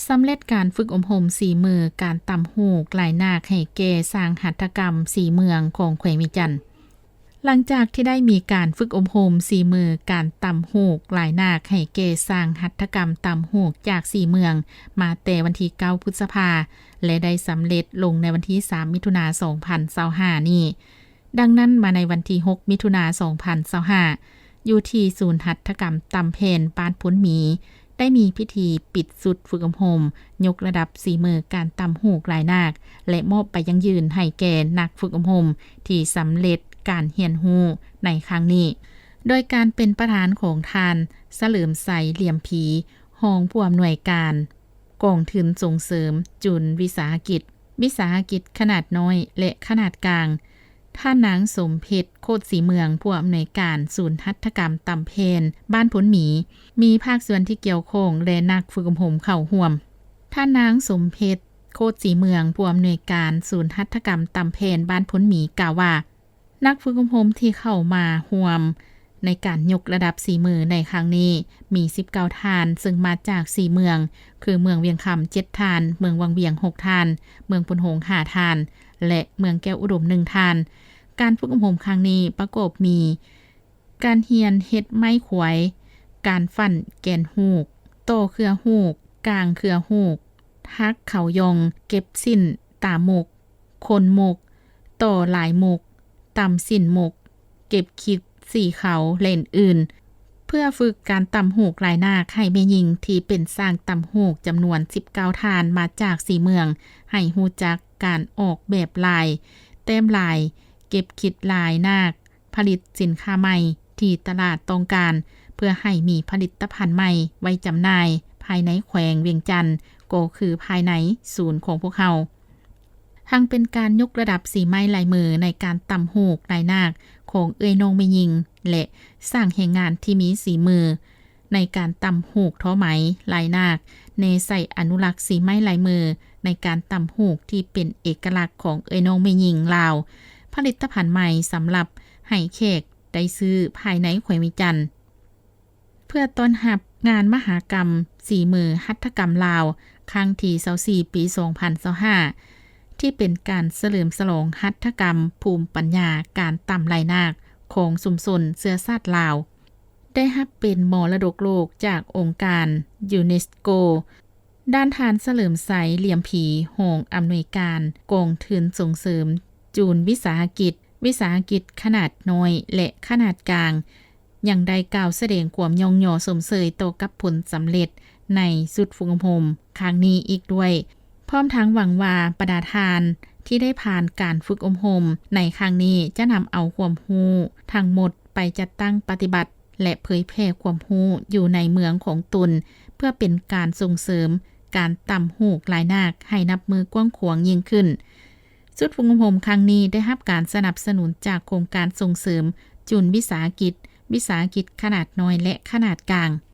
ສຳເລັດການຝຶກອົບຮົມສີມືການຕ່ຳຫູກລາຍນາກໃຫ້ແກ່ຊ່າງຫັດຖະກຳສີ່ເມືອງຂອງແຂວງວຽງຈັນ. ຫຼັງຈາກທີ່ໄດ້ມີການຝຶກອົບຮົມສີມືການຕ່ຳຫູກລາຍນາກໃຫ້ແກ່ຊ່າງຫັດຖະກຳຕ່ຳຫູກຈາກສີ່ເມືອງມາແຕ່ວັນທີເກົ້າ ພຶດສະພາ ແລະ ໄດ້ສຳເລັດລົງໃນວັນທີສາມ ມິຖຸນາ ສອງພັນຊາວຫ້ານີ້. ດັ່ງນັ້ນ, ມາໃນວັນທີຫົກ ມິຖຸນາ ສອງພັນຊາວຫ້າ ຢູ່ທີ່ສູນຫັດຖະກຳຕ່ຳແຜ່ນບ້ານໂພນໝີ ໄດ້ມີພິທີປິດຊຸດຝຶກອົບຮົມ ຍົກລະດັບສີມືການຕ່ຳຫູກລາຍນາກ ແລະ ມອບໃບຢັ້ງຢືນໃຫ້ແກ່ນັກຝຶກອົບຮົມທີ່ສຳເລັດການຮຽນຮູ້ໃນຄັ້ງນີ້ ໂດຍການເປັນປະທານຂອງທ່ານ ສະເຫຼີມໄຊ ຫຼຽມຜີ ຮອງຜູ້ອຳນວຍການ ກອງທຶນສົ່ງເສີມຈຸນວິສາຫະກິດ, ວິສາຫະກິດຂະໜາດນ້ອຍ ແລະ ຂະໜາດກາງ, ທ່ານນາງ ສົມເພັດ ໂຄດສີເມືອງ ຜູ້ອຳນວຍການສູນຫັດຖະກຳຕ່ຳແຜ່ນບ້ານໂພນໝີ, ມີພາກສ່ວນທີ່ກ່ຽວຂ້ອງ ແລະ ນັກຝຶກອົບຮົມເຂົ້າຮ່ວມ. ທ່ານນາງ ສົມເພັດ ໂຄດສີເມືອງ ຜູ້ອຳນວຍການສູນຫັດຖະກຳຕ່ຳແຜ່ນບ້ານໂພນໝີ ກ່າວວ່າ, ນັກຝຶກອົບຮົມທີ່ເຂົ້າມາຮ່ວມໃນການຍົກລະດັບສີມືໃນຄັ້ງນີ້ມີສິບເກົ້າທ່ານ, ເຊິ່ງມາຈາກສີ່ເມືອງ ຄື ເມືອງວຽງຄຳເຈັດທ່ານ, ເມືອງວັງວຽງຫົກທ່ານ, ເມືອງໂພນໂຮງຫ້າທ່ານ ແລະ ເມືອງແກ້ວອຸດົມໜຶ່ງທ່ານ. ການຝຶກອົບຮົມຄັ້ງນີ້ປະກອບມີ ການຮຽນເຮັດໄມ້ຂວາຍ, ການຝັ້ນແກນຫູກ, ຕໍ່ເຄືອຫູກ, ກາງເຄືອຫູກ, ຖັກເຂົ້າຢ່ອງ, ເກັບສິ້ນຕາໝົກ, ຂົນໝົກ, ຕໍ່ລາຍໝົກ, ຕຳສິ້ນໝົກ, ເກັບຂີດສີເຂົາ ແລະ ອື່ນໆ ເພື່ອຝຶກການຕ່ຳຫູກລາຍນາກໃຫ້ແມ່ຍິງທີ່ເປັນຊ່າງຕ່ຳຫູກຈຳນວນສິບເກົ້າທ່ານ ມາຈາກສີ່ເມືອງ ໃຫ້ຮູ້ຈັກການອອກແບບລາຍ, ແຕ້ມລາຍ, ເກັບຂີດລາຍນາກ, ຜະລິດສິນຄ້າໃໝ່ທີ່ຕະຫຼາດຕ້ອງການ ເພື່ອໃຫ້ມີຜະລິດຕະພັນໃໝ່ໄວ້ຈຳໜ່າຍພາຍໃນແຂວງວຽງຈັນ ກໍຄືພາຍໃນສູນຂອງພວກເຮົາ. ທັງເປັນການຍົກລະດັບສີໄມ້ລາຍມືໃນການຕ່ຳຫູກລາຍນາກຂອງເອື້ອຍນ້ອງແມ່ຍິງ ແລະ ສ້າງແຮງງານທີ່ມີສີມືໃນການຕ່ຳຫູກທໍໄໝລາຍນາກ, ແນໃສ່ອະນຸລັກສີໄມ້ລາຍມືໃນການຕ່ຳຫູກທີ່ເປັນເອກະລັກຂອງເອື້ອຍນ້ອງແມ່ຍິງລາວ, ຜະລິດຕະພັນໃໝ່ສຳລັບໃຫ້ແຂກໄດ້ຊື້ພາຍໃນແຂວງວຽງຈັນ. ເພື່ອຕ້ອນຮັບງານມະຫະກຳສີມືຫັດຖະກຳລາວ ຄັ້ງທີຊາວສີ່ ປີສອງພັນຊາວຫ້າ ທີ່ເປັນການສະເຫຼີມສະຫຼອງຫັດຖະກຳພູມປັນຍາການຕ່ຳລາຍນາກຂອງຊຸມຊົນເຊື້ອຊາດລາວ ໄດ້ຮັບເປັນມໍລະດົກໂລກຈາກອົງການຢູເນສໂກ. ດ້ານທ່ານ ສະເຫຼີມໄຊ ຫຼຽມຜີ ຮອງອຳນວຍການກອງທຶນສົ່ງເສີມຈູນວິສາຫະກິດ, ວິສາຫະກິດຂະໜາດນ້ອຍ ແລະ ຂະໜາດກາງ ຍັງໄດ້ກ່າວສະແດງຄວາມຍ້ອງຍໍຊົມເຊີຍຕໍ່ກັບຜົນສຳເລັດໃນຊຸດຝຶກອົບຮົມຄັ້ງນີ້ອີກດ້ວຍ, ພ້ອມທັງຫວັງວ່າບັນດາທ່ານທີ່ໄດ້ຜ່ານການຝຶກອົບຮົມໃນຄັ້ງນີ້ ຈະນຳເອົາຄວາມຮູ້ທັງໝົດໄປຈັດຕັ້ງປະຕິບັດ ແລະ ເຜີຍແຜ່ຄວາມຮູ້ຢູ່ໃນເມືອງຂອງຕົນ ເພື່ອເປັນການສົ່ງເສີມການຕ່ຳຫູກລາຍນາກໃຫ້ນັບມື້ກວ້າງຂວາງຍິ່ງຂຶ້ນ. ຊຸດຝຶກອົບຮົມຄັ້ງນີ້ໄດ້ຮັບການສະໜັບສະໜູນຈາກໂຄງການສົ່ງເສີມຈຸນວິສາຫະກິດ, ວິສາຫະກິດຂະໜາດນ້ອຍ ແລະ ຂະໜາດກາງ.